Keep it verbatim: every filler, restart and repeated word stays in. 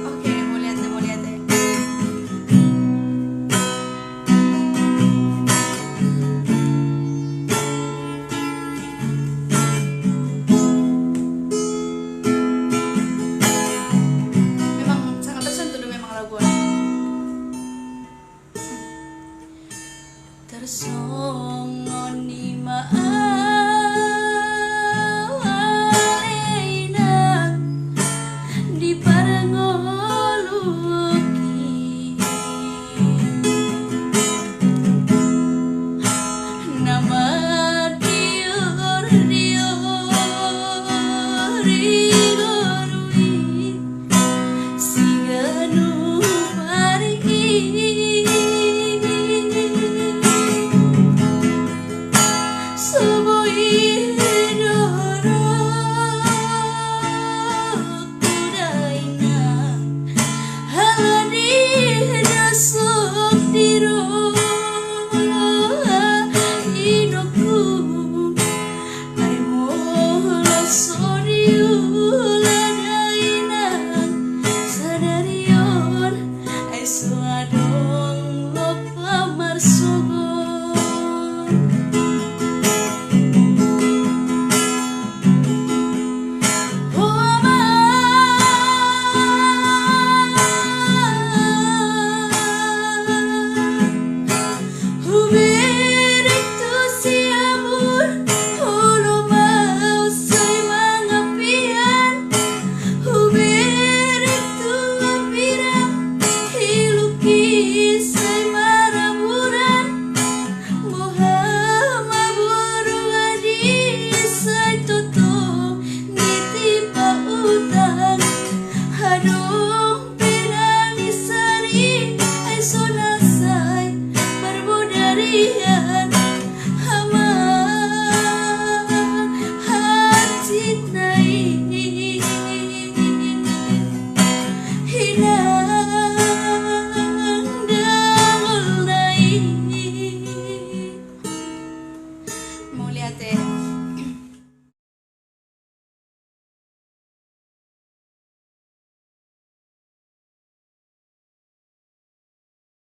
Oke, mauliate, mauliate. Memang sangat tersentuh do memang lagu on. Tarsongon i ma ale inang di parngoluki, na mardiordior i ngolu i. Siganup ari i so boi dorok tu dainang, ala di dasok di roha inongku. Ai molo so diula dainang sadari on, ai so adong lopa marsogot. O ama, hubereng tu siamun, olo ma au sai mangapian. Hubereng tu apiran, iluk i sai maraburan. Boha ma boru adi sai toto ni tipa utan. Adong pe na ni sari, ai so na sai parbodarian. Ama, hansit na i, inang dangol na i. Mauliate.